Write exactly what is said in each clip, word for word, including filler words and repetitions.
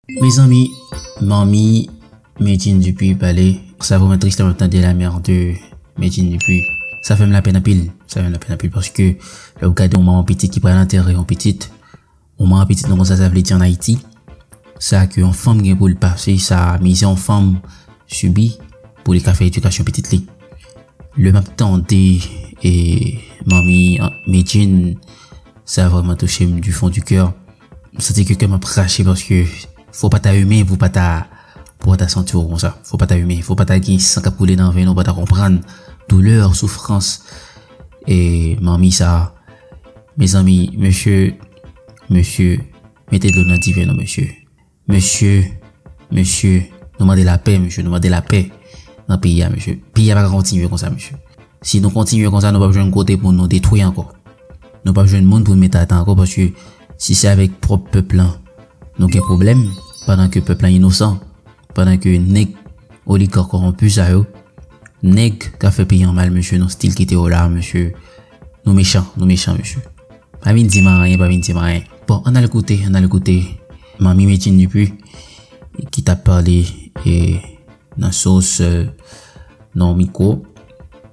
Mezanmi, manmi Medjine Dupuis pale. Sa vrèman tris lè m ap tande la mère de Medjine Dupuis. Sa fè m lapenn anpil. Sa fè m lapenn anpil paske lè w gade yon manman pitit ki pral antere yon pitit, yon manman pitit nou konsa, sa vle di ann Ayiti, sa ke yon fanm gen pou l pase, sa mizè yon fanm sibi pou li ka fè edikasyon pitit li. Lè m ap tande e manmi Medjine, sa vrèman touche m du fond du cœur. M santi ke kè m ap krache paske fò w pa ta imen pou w pa ta, pou w pa ta santi w konsa. Fò w pa ta imen, fò w pa ta gen san k ap koule nan venn ou, pou w pa ta konprann doulè, soufrans e manmi sa. Mezanmi, mesye, mesye, mete dlo nan diven nou, mesye. Mesye, mesye, nou mande lapè, mesye, nou mande lapè nan peyi a, mesye. Peyi a pa ka kontinye konsa, mesye. Si nou kontinye konsa, nou p ap jwenn kote pou nou detwi ankò. Nou p ap jwenn moun pou nou mete atè ankò, paske si se avèk pwòp pèp lan nou gen pwoblèm, pandan ke pèp lan inosan, pandan ke nèg oligak kòwonpi sa yo, nèg k ap fè peyi an mal, mesye, nou still kite yo la, mesye. Nou mechan, nou mechan, mesye. Pa vin di m anyen, pa vin di m anyen. Bon, ann al koute, ann al koute manmi Medjine Dupuis ki t ap pale e nan sos, e, nan yon mikwo,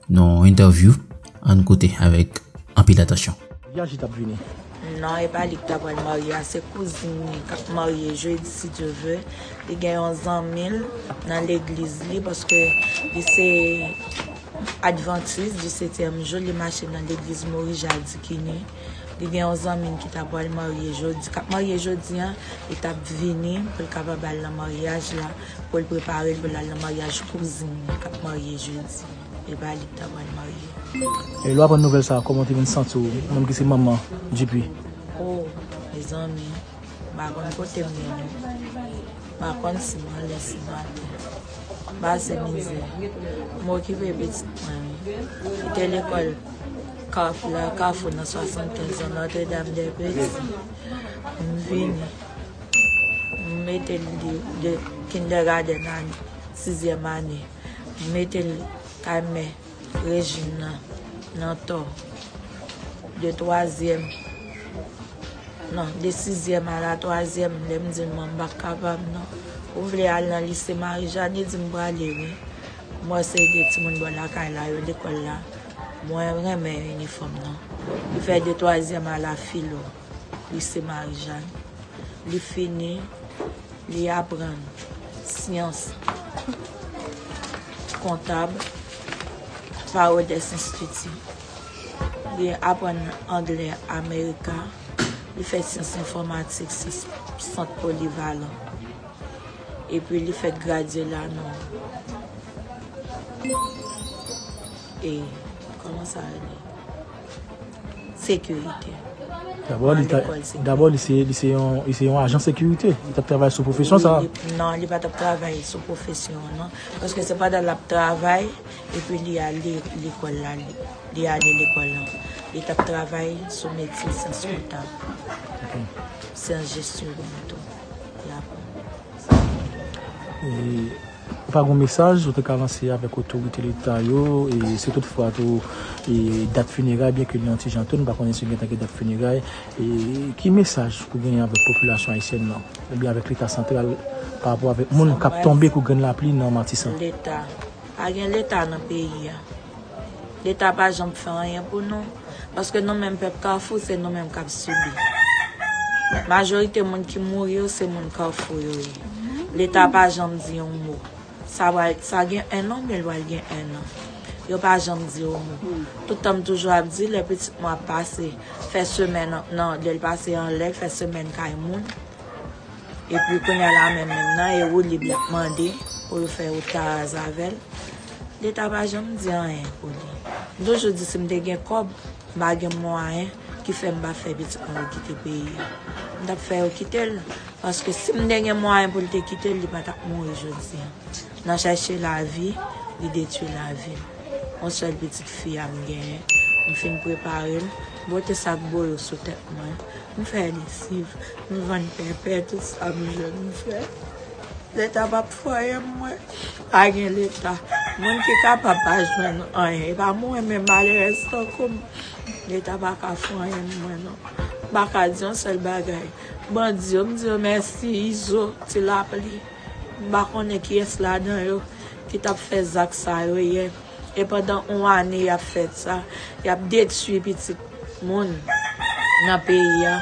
nan yon entèvyou. Ann koute avèk anpil atansyon. Maryaj li t ap vini. Non, e pa li ki ta pral marye a, se kouzin li k ap marye jedi, si Dye vle. Li gen yon zanmi l nan legliz li, paske li se advantis di setyèm jou, li mache nan legliz Moris Jadikini. Li gen yon zanmi l ki ta pral marye jodi, k ap marye jodi a, li t ap vini pou l kapab al nan maryaj la, pou l prepare l pou l al nan maryaj kouzin li k ap marye jedi. E pa li ki ta pral marye. E lè w aprann nouvèl sa a, kòman w te vin santi w, ou menm ki se manman Dupuis? O, mezanmi, m pa konn kote m ye non. M pa konn si m anlè, si m atè. M pase mizè. M okipe pitit mwen, wi. Li te lekòl Kafou la, Kafou nan swasannkenz an, Notre Dame des Petits. M vini. M mete l de, de kindergarten a sizyèm ane. M mete l kay mè Rejin nan, nan Tò. De twazyèm, non, de sizyèm a la twazyèm, lè m di l, "Manman, m pa kapab, non." Ou vle al nan lise Marijàn? Li di m, "M prale, wi." M wè se de timoun bò lakay la, yo lekòl la. Mwen renmen inifòm nan. Li fè de twazyèm a la filo, lise Marijàn. Li fini, li aprann syans kontab pa Rhodes Institute. Li aprann anglè Amerika. Li fè syans enfòmatik, syans sant polivalan. Epi li fèk gradye la nan, e, kòman sa rele? Sekirite. Dabò, li ta, dabò, li se, li se yon, li se yon ajan sekirite. Li t ap travay sou pwofesyon sa a. Wi, li, non, li pa t ap travay sou pwofesyon an, non. Paske se pandan l ap travay, epi li ale lekòl la, li, li ale lekòl la. Li t ap travay sou metye syans kontab. Ok. Syans jesyon tou. Li aprann. E, ou pa gen mesaj ou te ka lanse avèk otorite leta yo, e si toutfwa tou, e dat fineray, byenke li yon ti jan tou, nou pa konnen si gentan gen dat fineray, e ki mesaj ou genyen avèk popilasyon ayisyèn nan, oubyen avèk leta santral, pa rapò avèk moun k ap tonbe kou grenn lapli nan Matisan? Leta. Pa gen leta nan peyi a. Leta pa janm fè anyen pou nou, paske nou menm pèp Kafou, se nou menm k ap sibi. Majorite moun ki mouri yo, se moun Kafou yo ye. Leta pa janm di yon mo. Sa pral, sa gen enn an, men l pral gen enn an. Yo pa janm di yon mo. Tout tan m toujou ap di, lè pitit mwen ap pase, fè semèn nan, nan, lè l pase anlè, fè semèn kay moun. Epi kounye a la menm, menm nan, e woulib l ap mande pou yo fè wout Taraz avè l. Leta pa janm di anyen pou li. M toujou di si m te gen kòb, m pa gen mwayen ki fè m pa fè pitit mwen yo kite peyi a. M t ap fè yo kite l, paske si m te gen mwayen pou l te kite l, li pa t ap mouri jodi a. Nan chèche lavi, li detwi lavi l. Yon sèl pitit fi a m genyen, m fin prepare l, m pote sak boyo sou tèt mwen, m fè lesiv, m vann pèpè, tout sa m jwenn m fè. Leta p ap fè anyen pou mwen. Pa gen leta. Moun ki kapab pa jwenn anyen. E pa mwen menm malerèz tankou m. Leta pa ka fè anyen pou mwen non. M pa ka di yon sèl bagay. Bandi yo, m di yo mèsi, Izo, Ti Lapli. M pa konnen kiyès ladan yo ki t ap fè zak sa yo yè. E pandan yon ane y ap fè sa, y ap detwi pitit moun nan peyi a.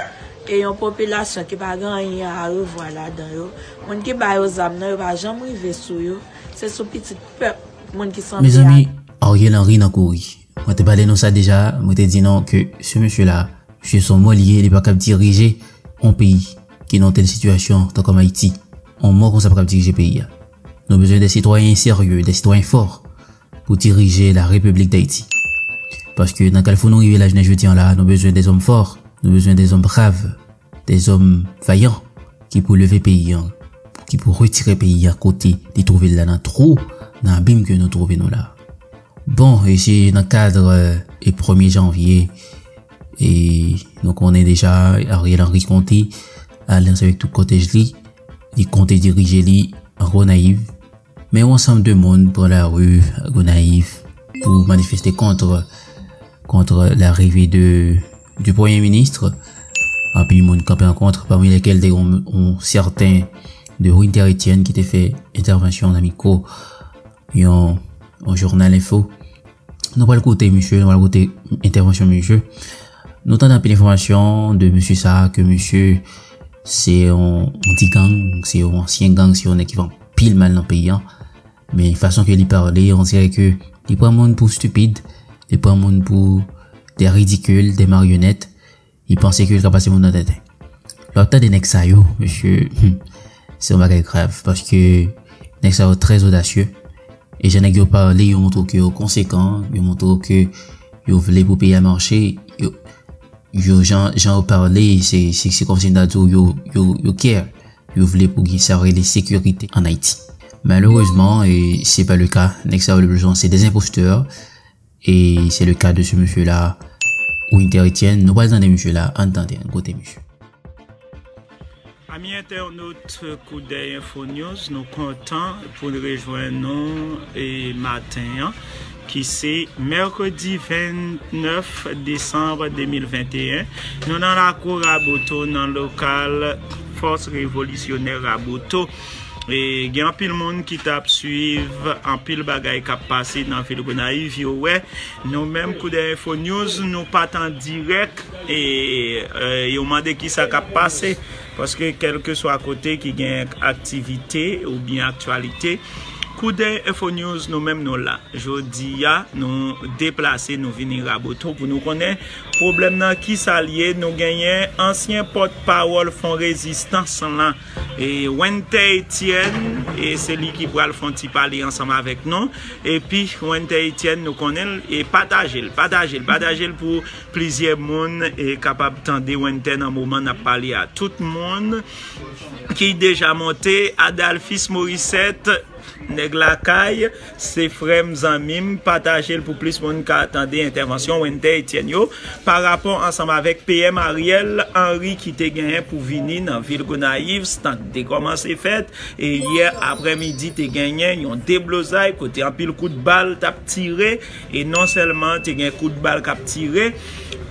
E yon popilasyon ki pa gen anyen a revwa ladan yo. Moun ki ba yo zam nan, yo pa janm rive sou yo. Se sou pitit pèp, moun ki sanble a. Mezanmi, Ariel Henry nan kouri. Mwen te pale nou sa deja, mwen te di nou ke se mesye la, se yon mò li ye, li pa kab dirije yon peyi ki nan tèl sitiyasyon, tan kòm Ayiti. Yon mò konsa pa kab dirije peyi a. Nou bezwen de sitwayen serye, de sitwayen fò pou dirije la Repiblik Dayiti. Paske nan kalfou nou rive la jounen jodi an la, nou bezwen de zòm fò, nou bezwen de zòm brav, de zòm vayan ki pou leve peyi an, ki pou retire peyi an kote li twouve l la, nan twou, nan abim ke nou twouve nou la. Bon, e se nan kad, e premye janvye, e nou konnen deja Ariel Henry konte alyans avèk tout kòtèj li, li konte dirije li an Gonayiv. Men yon ansanm de moun pran lari Gonayiv pou manifeste kont, kont larive de, du Premye Minis. Anpil moun kanpe an kont, pami lekel te yon, yon sèten de Winter Etienne ki te fè entèvansyon nan mikwo yon, yon jounal enfo. Nou pral koute misye, nou pral koute entèvansyon misye. Nou tande anpil enfòmasyon de mesye sa a, ke misye se yon, yon ti gang, se yon ansyen gang, se yon nèg ki fè anpil mal nan peyi an. Men fason ke li pale, on dirè ke li pran moun pou stipid, li pran moun pou de ridikil, de maryonèt. Li panse ke li ka pase moun nan tenten. Lè w ap tande nèg sa yo, mesye, hmm, se yon bagay grav, paske nèg sa yo trè odasye. E jan nèg yo pale, yo montre ke yo konsekan, yo montre ke yo vle pou peyi a mache, yo, yo jan, jan yo pale, se, se, se kòmsi m ta di w yo, yo, yo care, yo vle pou gen sa yo rele sekirite ann Ayiti. Malerezman, e se pa le ka. Nèg sa yo, le pli souvan, se de enpostè. E se le ka de se mesye la, Winter Etienne. Nou pral tande mesye la, ann tande, ann koute mesye. Ami entènot Koudèy Info News, nou kontan pou n rejwenn nou e maten an, ki se mèkredi vennèf desanm de mil venteyen. Nou nan lakou Raboto, nan lokal Fòs Revolisyonè Raboto. E gen anpil moun ki t ap swiv anpil bagay k ap pase nan vil Gonayiv. Yo wè, nou menm, Koudèy Info News, nou pa t an dirèk. E, e, yo mande ki sa k ap pase. Paske kèlkeswa kote ki gen aktivite oubyen aktyalite, Koudèy Info News, nou menm, nou la. Jodi a, nou deplase, nou vini Raboto pou nou konnen pwoblèm nan ki sa l ye. Nou genyen ansyen pòtpawòl Fwon Rezistans lan, e Wenter Etienne, e se li ki pral fè yon ti pale ansanm avèk nou. Epi Wenter Etienne, nou konnen l, e pataje l, pataje l, pataje l pou plizyè moun, e, kapab tande Wenter nan moman n ap pale a. Tout moun ki deja monte, Adalphis Morissette, nèg lakay, se frè m, zanmi m, pataje l pou plis moun ka tande entèvansyon Wenter Etienne yo, pa rapò ansanm avèk P M Ariel Henry ki te genyen pou vini nan vil Gonayiv, tank te kòmanse fèt, e yè aprèmidi te genyen yon deblozay kote anpil kout bal t ap tire, e non sèlman te gen kout bal k ap tire,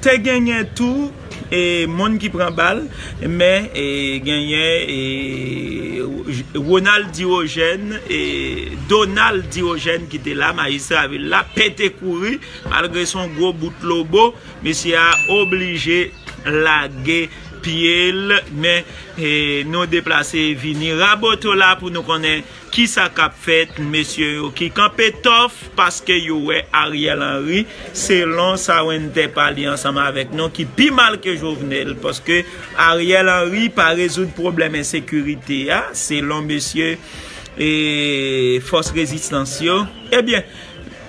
te genyen tou e moun ki pran bal, men, e, genyen, e, Ronald Dirogène, e, Donald Dirogène ki te la, majistra vil la, pete kouri, malgre se yon gwo bout lobo, mesye a oblije lage pye l, men, e, nou deplase vini Raboto la pou nou konnen ki sa k ap fèt, mesye yo ki kanpe tòf paske yo wè Ariel Henry, selon sa Wenter pale ansanm avèk nou, ki pi mal ke Jovenel, paske Ariel Henry pa rezoud pwoblèm ensekirite a, selon mesye, e, Fòs Rezistans yo. Ebyen,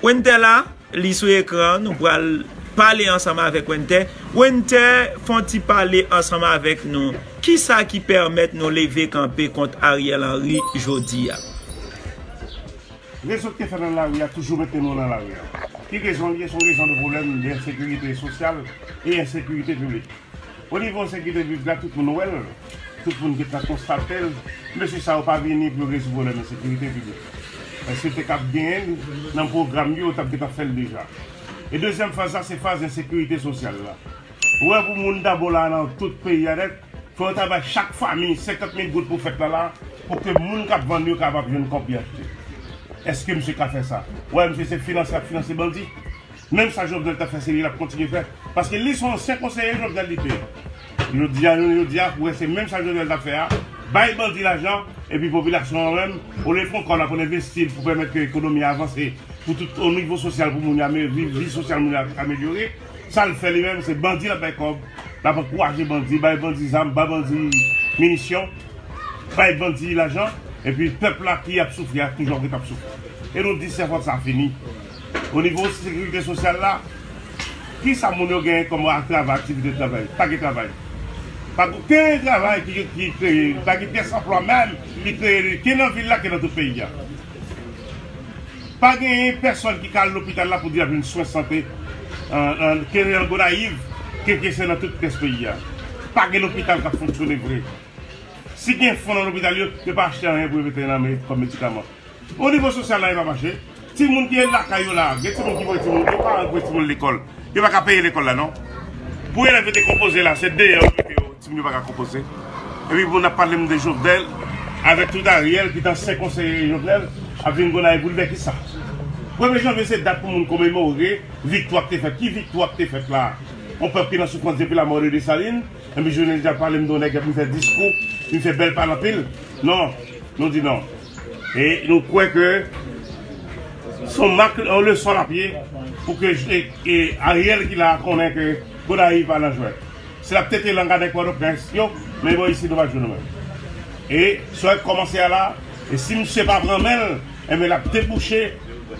Wenter la, li sou ekran, nou pral pale ansanm avèk Wenter. Wenter, fè yon ti pale ansanm avèk nou. Kisa ki pèmèt nou leve kanpe kont Ariel Henry jodi a? Rezon ki te fè nan lari a toujou mete nou nan lari a. Ki rezon li ye? Se yon rezon de pwoblèm de ensekirite sosyal e ensekirite piblik. O nivo ensekirite piblik la, tout moun wè l, tout moun gentan konstate l, mesye sa yo pa vini pou yo rezoud pwoblèm ensekirite piblik. Paske te kab genyen l nan pwogram yo, yo t ap gentan fè l deja. E dezyèm faz la, se faz ensekirite sosyal la. Ou wè, pou moun dabò la nan tout peyi a nèt, Fò yo ta bay chak fanmi senkant mil goud pou fèt la la, pou ke moun k ap vann yo kapab jwenn kòb pou y achte. Èske misye ka fè sa? Ou wè, misye se finansè k ap finanse bandi. Menm sa Jovenel t ap fè, se li l ap kontinye fè. Paske li se yon ansyen konseye Jovenel li te ye. Jodi a, jodi a, pou wè se menm sa Jovenel t ap fè a, bay bandi lajan, epi popilasyon an menm, olye l pran kòb la pou l envesti l, pou pèmèt ke ekonomi a avanse, pou tout o nivo sosyal, pou moun yo ame-, vi, vi sosyal moun yo amelyore, sa l fè li menm, se bandi l ap bay kòb, l ap ankouraje bandi, bay bandi zam, bay bandi minisyon, bay bandi lajan, epi pèp la ki ap soufri a toujou ap ret ap soufri. E nou di se fòt sa fini. O nivo sekirite sosyal la, kisa moun yo genyen kòm a travay, aktivite travay? Pa gen travay. Pa gen okenn travay ki, ki kreye, pa gen pyès anplwa menm ki kreye, ke nan vil la, ke nan tout peyi a. Pa genyen pèsòn ki ka al lopital la pou di l ap jwenn swen sante, an, an, ke nan Gonayiv, ke, ke se nan tout rès peyi a. Pa gen lopital k ap fonksyone vre. Si gen fon nan lopital yo, yo pa achte anyen pou yo mete nan men kòm medikaman. O nivo sosyal la, e pa mache. Timoun ki lakay yo la, gen timoun ki voye timoun, gen paran ki voye timoun lekòl. Yo pa ka peye lekòl la, non. Pou elèv yo te konpoze la, se deyò yo mete yo, timoun yo pa ka konpoze. Epi pou n ap pale m de Jovenel, avèk tout Ariel, ki te ansyen konseye Jovenel, ap vin Gonayiv pou l fè kisa? Premye janvye se dat pou moun komemore viktwa k te fèt. Ki viktwa k te fèt la? Yon pèp ki nan soufrans depi lamò de Desalin, epi jounen jodi a pale m de yon nèg k ap vin fè diskou, vin fè bèl pale anpil. Non, nou di non. E nou kwè ke se yon mak, yon leson l ap ye pou ke, e, e Ariel ki la a konnen ke Gonayiv pa nan jwèt. Si l ap tete lang a nèg Pòtoprens yo, men bò isit nou pa jwenn nou menm. E sa w kòmanse a la, e si misye pa pran men l, enben l ap debouche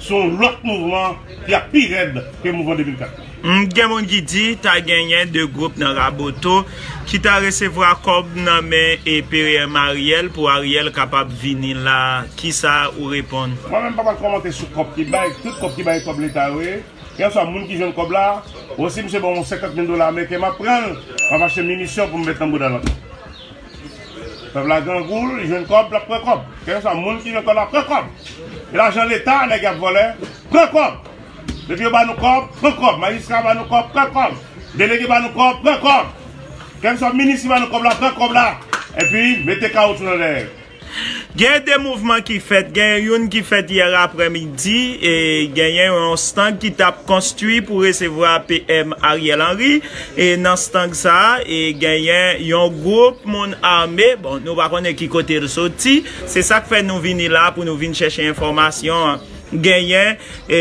sou yon lòt mouvman ki ap pi rèd ke mouvman de mil kat la. M, gen moun ki di ta genyen de gwoup nan Raboto ki ta resevwa kòb nan men e P M Ariel pou Ariel kapab vini la. Kisa ou reponn? Mwen menm pa pral kòmante sou kòb ki bay, tout kòb ki bay kòb leta yo ye. Kèlkeswa moun ki jwenn kòb la, ou si misye ban mwen senkant mil dola ameriken, m ap pran l, m ap achte minisyon pou m met nan bouda l ankò. Pèp la grangou, li jwenn kòb, l ap pran kòb. Kèlkeswa moun ki jwenn kòb la, pran kòb. E lajan leta, nèg y ap vòlè, pran kòb. Depi yo ba nou kòb, pran kòb. Majistra ba nou kòb, pran kòb. Delege ba nou kòb, pran kòb. Kèlkeswa minis ki ba nou kòb la, pran kòb la. Epi, mete kawotchou nan dèyè. Gen de mouvman ki fèt. Gen youn ki fèt yè aprèmidi, e genyen yon estang ki t ap konstwi pou resevwa P M Ariel Henry. E nan estang sa a, e genyen yon gwoup moun ame. Bon, nou pa konnen ki kote l soti. Se sa k fè nou vini la pou nou vin chèche enfòmasyon an. Genyen, e,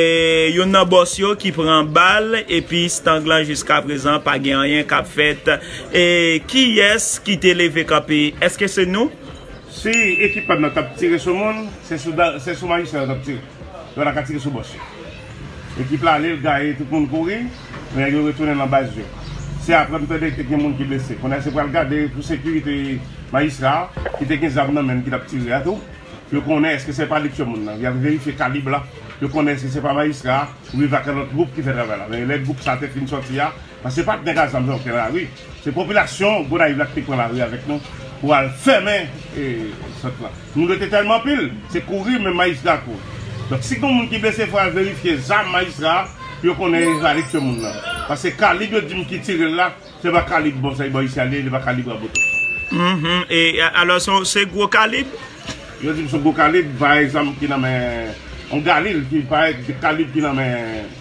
youn nan bòs yo ki pran bal, epi estang lan jiskaprezan pa gen anyen k ap fèt. E kiyès ki te leve kanpe? Èske se nou? Si ekip pa m nan t ap tire sou moun, se sou da-, se sou majistra yo t ap tire. Yo pa ta ka tire sou bòs yo. Ekip la ale, l gaye, tout moun kouri, men nèg yo retounen nan baz yo. Se apre m tande te gen moun ki blese. Kounye a se pral gade pou sekirite majistra a, ki te gen zam nan men l ki t ap tire a tou. Yo konnen èske se pa li k tiye moun nan. Y ap verifye kalib la. Yo konnen èske se pa majistra a, oubyen pa gen lòt gwoup ki fè travay la. Men lè gwoup sa te fin sòti a, paske pa t nèg a zam sa yo ki te nan lari. Se popilasyon Gonayiv la ki te pran lari avèk nou pou al fèmen, e, sant lan. Moun yo te tèlman anpil, se kouri, menm majistra a kouri. Donk, si gen moun ki blese, fò al verifye zam majistra a, pou yo konnen e pa li k tiye moun nan. Paske kalib yo di m ki tire l la, se pa kalib bò sa, bò isi a li ye, li pa kalib Raboto. Mhm. E, a-, alò, se, se gwo kalib? Yo di m se gwo kalib, pa egzanp, ki nan men yon galil, ki pa kalib ki nan men,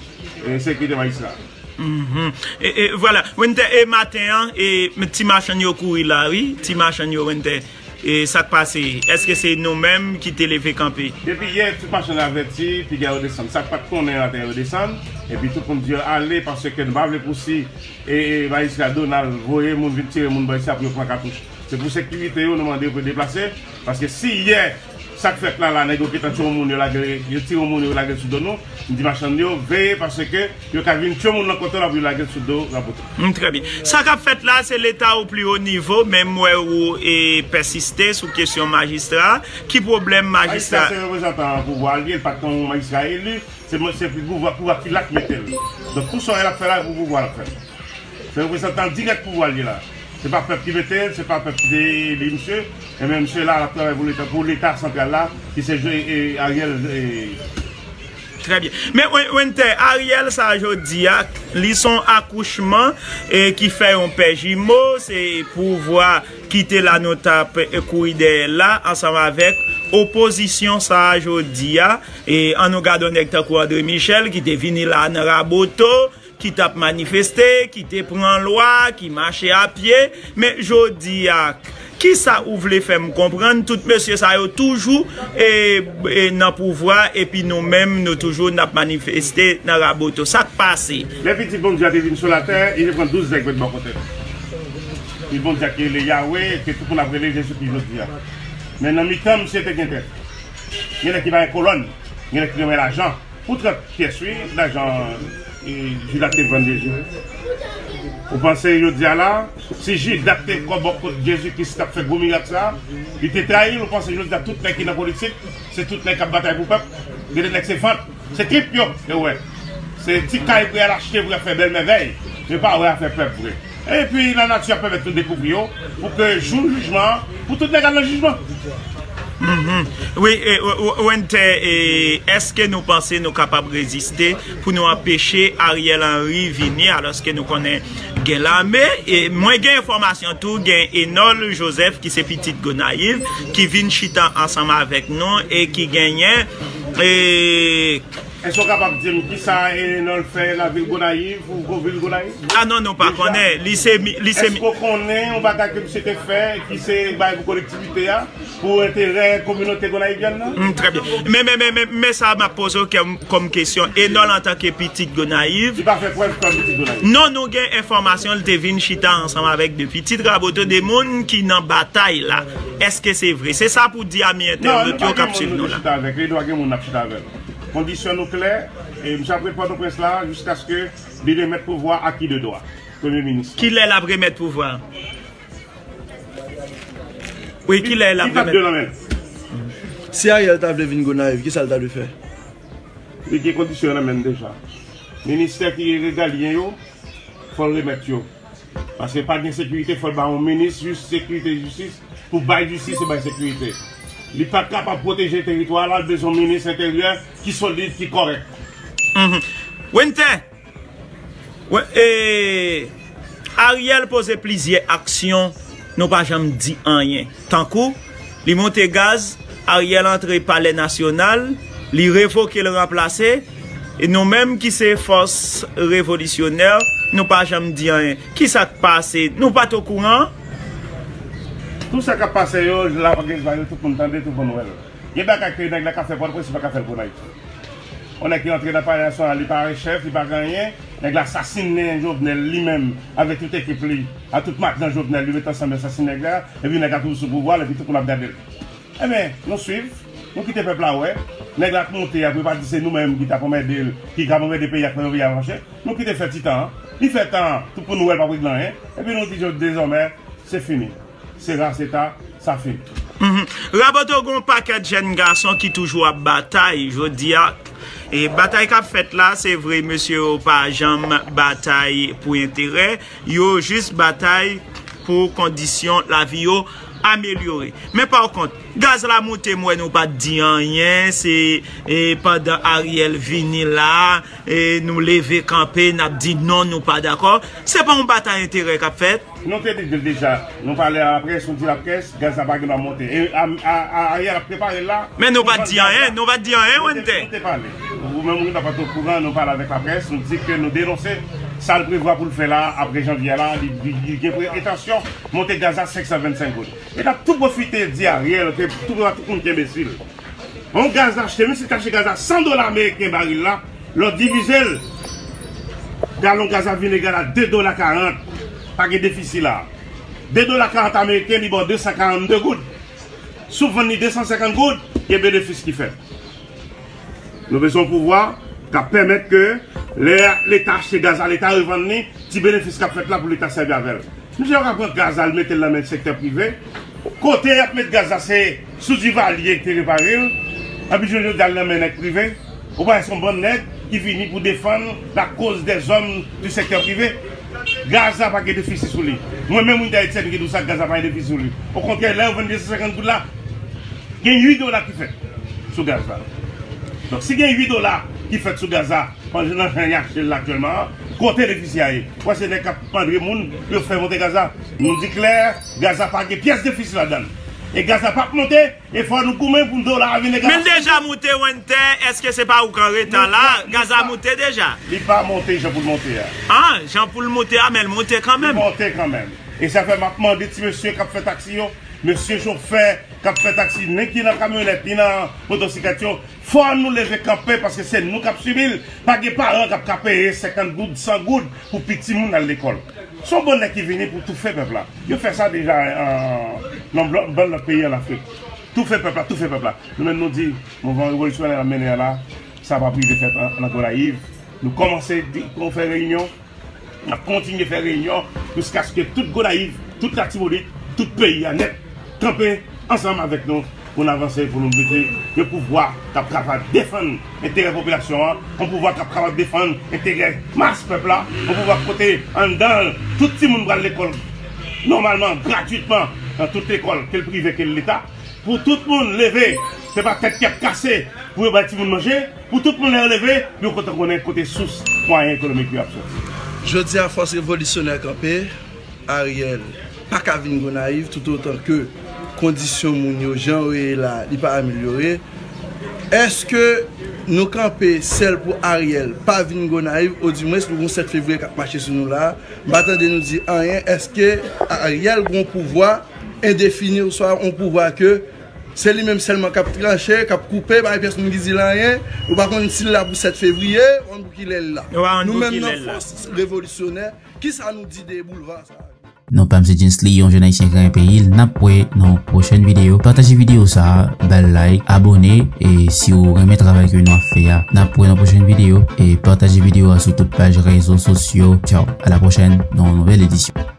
e, sekirite majistra. Mhm. E, e, vwala. Wennte, e maten an, e, ti machann yo kouri la, wi. Ti machann yo, Wennte. E sa k pase? Èske se nou menm ki te leve kanpe? Depi yè, ti machann avèti, piga yo desann. Sa k pa t konnen atè yo desann. Epi tout moun di yo ale, paske nou pa vle pou si, e, e, majistra Donald voye moun vin tire moun bò isi a pou yo pran katouch. Se pou sekirite yo, nou mande yo pou yo deplase. Paske si yè, sa k fèt la, la, nèg yo gentan tire yon moun, yo lage, yo tire yon moun, yo lage l sou do nou. M di machann yo, veye, paske yo ka vin tire moun nan kote w la pou yo lage l sou do Raboto. Mm, trè byen. Sa k ap fèt la, se leta o pli o nivo, men m wè ou, e, pèsiste sou kesyon majistra. Ki pwoblèm majistra? Majistra se reprezantan pouvwa l ye, li pa t yon majistra eli, se, se pouvwa, pouvwa ki la ki mete l. Donk, tout sa l ap fè la, pou pouvwa l ap fè. Se reprezantan dirèk pouvwa l ye la. Se pa pèp ki mete l, se pa pèp ki te eli misye. Enben, misye la, l ap travay pou leta, pou leta santral la, ki se, e, Ariel, e, Trè byen. Men Winter, Ariel sa jodi a, li se yon akouchman e ki fè yon pè jimo, se pouvwa ki te la nou t ap kouri dèyè l la, ansanm avèk opozisyon sa jodi a. E an nou gade yon nèg tankou André Michel ki te vini la nan Raboto, ki t ap manifeste, ki te pran lwa, ki mache a pye, men jodi a, kisa ou vle fè m konprann? Tout mesye sa yo toujou e, e nan pouvwa, epi nou menm, nou toujou n ap manifeste nan Raboto. Sa k pase? Lè Pitit Bondye a te vin sou latè, li te pran douz nèg met bò kote l. Pitit Bondye a ki rele Yawe, ke tout moun ap rele Jezikri jodi a. Men nan mitan, misye te gen tèt. Gen nèg ki pa gen kolòn, gen nèg ki renmen lajan. Pou trant pyès, wi, lajan, e, Jidas te vann Jezi. Ou panse jodi a la, si Jidas te kò bò kot Jezi Kris k ap fè gwo mirak sa, li te trayi l, ou panse jodi a tout nèg ki nan politik, se tout nèg k ap batay pou pèp, gen de nèg se vant, se trip yo, yo wè. Se ti kay pou y al achte, pou y al fè bèl mèvèy, yo pa wè afè pèp vre. Epi lanati ap pèmèt nou dekouvri yo, pou ke jou jijman an, pou tout nèg al nan jijman. Mhm. Wi, e, w- w- Wente, e, èske nou panse nou kapab reziste pou nou anpeche Ariel Henry vini, alòske nou konnen gen lame? E mwen gen enfòmasyon tou, gen Enol Joseph, ki se pitit Gonayiv, ki vin chita ansanm avèk nou e ki genyen, e, Èske w kapab di m kisa Enol fè lavil Gonayiv ou gwo vil Gonayiv? A non, nou pa konnen. Li se mi- li se mi- Èske w konnen yon bagay ke misye te fè ki se bay pou kolektivite a, pou enterè kominote gonayivyèn nan? Mm, trè byen. Men, men, men, men, men sa m ap poze w kèm- kòm kesyon. Enol antanke pitit Gonayiv. Li pa fè prèv kòm pitit Gonayiv. Non, nou gen enfòmasyon, li te vin chita ansanm avèk de pitit Raboto, de moun ki nan batay la. Èske se vre? Se sa pou di ami entènot yo k ap swiv nou la. Non, nou pa gen moun nou te chita avèk li, nou pa gen moun n ap chita avè l. Kondisyon nou klè, e misye ap ret Pòtoprens la jiskaske li remèt pouvwa a ki de dwa? Premye minis. Kilè l ap remèt pouvwa? Wi, kilè l ap remèt? Li t ap de nan men l. Si Ariel ta vle vin Gonayiv, kisa l ta dwe fè? Li gen kondisyon nan men l deja. Ministè ki regalyen yo, fò l remèt yo. Paske pa gen sekirite, fò l ba yon minis jis sekirite, jistis, pou bay jistis e bay sekirite. Li pa kapab pwoteje teritwa a, l bezwen yon minis enteryè ki solid, ki kòrèk. Mhm. Wente, wè, e, Ariel poze plizyè aksyon, nou pa janm di anyen. Tankou, li monte gaz, Ariel antre Palè Nasyonal, li revoke l, ranplase, e nou menm ki se fòs revolisyonè, nou pa janm di anyen. Kisa k pase? Nou pa t okouran? Tout sa k ap pase yo, la pa gen zwa yo, tout moun tande, tout moun wè l. Gen bagay ke nèg la ka fè Pòtoprens, li pa ka fè l Gonayiv. Yon nèg ki rantre nan Palè Nasyonal, li pa chèf, li pa gen anyen. Nèg la asasinen Jovenel li menm, avèk tout ekip li, a tout madan Jovenel, li met ansanm yo asasinen nèg la, epi nèg la toujou sou pouvwa l, epi tout moun ap gade l. Ebyen, nou swiv, nou kite pèp la wè. Nèg la ap monte, apre pa di se nou menm ki t ap anmède l, ki t ap anmède peyi a, k fè peyi a mache. Nou kite fè ti tan an. Li fè tan an, tout pou nou wè l p ap regle anyen. Epi nou di yo dezòmè, se fini. Se ra, se ta, sa fini. Mhm. Raboto gen yon pakèt jèn gason ki toujou ap batay jodi a. E batay k ap fèt la, se vre, mesye yo pa janm batay pou enterè. Yo jis batay pou kondisyon lavi yo amelyore. Men pa kont, gaz la moute, m wè nou pa t di anyen, se, e, pandan Ariel vini la, e, nou leve kanpe, n ap di non, nou pa dakò. Se pa yon batay enterè k ap fèt. Nou te di l deja, nou pale a laprès, nou di laprès, gaz la pa gen dwa monte. E a, a, a, Ariel ap prepare l la. Men nou pa t di anyen, nou pa t di anyen, Wente. Nou te pale. Ou menm, ou pa t okouran, nou pale avèk laprès, nou di ke nou denonse sa l prevwa pou l fè la, apre janvye a la, li, li, li gen pre-, entansyon monte gaz la senk san vennsenk goud. E n ap tou pwofite di Ariel ke tout, tout moun ki enbesil. Yon gaz achte, misye te achte gaz a san dola ameriken baril la, lè w divize l, galon gaz la vin egal a de dola karant. Pa gen defisi la. De dola karant ameriken, li ba w de san karannde goud. Si w vann li de san senkant goud, gen benefis ki fèt. Nou bezwen yon pouvwa k ap pèmèt ke lè Leta achte gaz la, Leta revann li, ti benefis k ap fèt la pou Leta sèvi avè l. Misye yo ka pran gaz la, al mete l nan men sektè prive. Kote y ap met gaz la, se sou Duvalier ki te repare l. Epi jodi a, l nan men nèg prive. Ou pa wè se yon bann nèg ki vini pou defann la cause des hommes du secteur privé. Gaz la pa gen defisi sou li. Mwen menm, Winter Etienne, ki di w sa, gaz la pa gen defisi sou li. Okontrè, lè yo vann de san senkant goud la, gen uit dola ki fèt sou gaz la. Donk, si gen uit dola ki fèt sou gaz la, pandan nan jan y achte l la aktyèlman an, kote defisi a ye? Ou wè se nèg k ap pandre moun pou yo fè monte gaz la. Nou di klè, gaz la pa gen pyès defisi ladan l. E gaz la p ap monte, e fò nou goumen pou dola a vin egal. Men l deja moute, Wentè, èske se pa ou k an reta la? Gaz la moute deja. Li pa monte jan pou l monte a. Ah, jan pou l monte a, men l monte kanmenm. Li monte kanmenm. E sa fè m ap mande ti mesye k ap fè taksi yo, mesye chofè k ap fè taksi, ni ki nan kamyonèt, ni nan motosiklèt yo, fò nou leve kanpe, paske se nou k ap sibi l. Pa gen paran k ap ka peye senkant goud, san goud pou pitit moun al lekòl. Se yon bannè ki vini pou toufe pèp la. Yo fè sa deja, euh, nan blo-, bann lòt peyi ann Afrik. Toufe pèp la, toufe pèp la. Nou menm nou di, mouvman revolisyonè n ap mennen an la, sa p ap rive fèt an, nan Gonayiv. Nou kòmanse di, pou fè reyinyon, n ap kontinye fè reyinyon jiskaske tout Gonayiv, tout Latibonit, tout peyi a nèt kanpe ansanm avèk nou pou n avanse, pou nou mete yon pouvwa k ap kapab defann enterè popilasyon an, yon pouvwa k ap kapab defann enterè mas pèp la, yon pouvwa kote anndan l, tout timoun pral lekòl nòmalman, gratwitman, nan tout lekòl, ke l prive, ke l leta, pou tout moun leve, se pa tèt k ap kase pou yo bay timoun manje, pou tout moun lè yo leve, yo kontan konnen kote sous mwayen ekonomik yo ap soti. Jodi a, fòs revolisyonè kanpe, Ariel pa ka vin Gonayiv toutotan ke kondisyon moun yo, jan yo ye la, li pa amelyore. Èske nou kanpe sèl pou Ariel pa vin Gonayiv, odimwens nou gon sèt fevriye k ap mache sou nou la? M pa tande nou di anyen. Èske Ariel gon pouvwa endefini oswa yon pouvwa ke se li menm sèlman k ap tranche, k ap koupe, pa gen pyès moun ki di l anyen, nou pa konn si l la pou sèt fevriye, ou konn pou kilè l la. Nou pa konn pou kilè l la. Nou menm nan fòs revolisyonè, kisa nou di de boulva sa a? Non pa m se Jensley, yon jèn ayisyen k renmen peyi l. N ap wè nan yon pwochèn videyo. Pataje videyo sa a, ba l like, abòne, e si w renmen travay ke nou ap fè a, n ap wè nan pwochèn videyo. E pataje videyo a sou tout paj rezo sosyo. Tchaw, a la pwochèn nan yon nouvèl edisyon.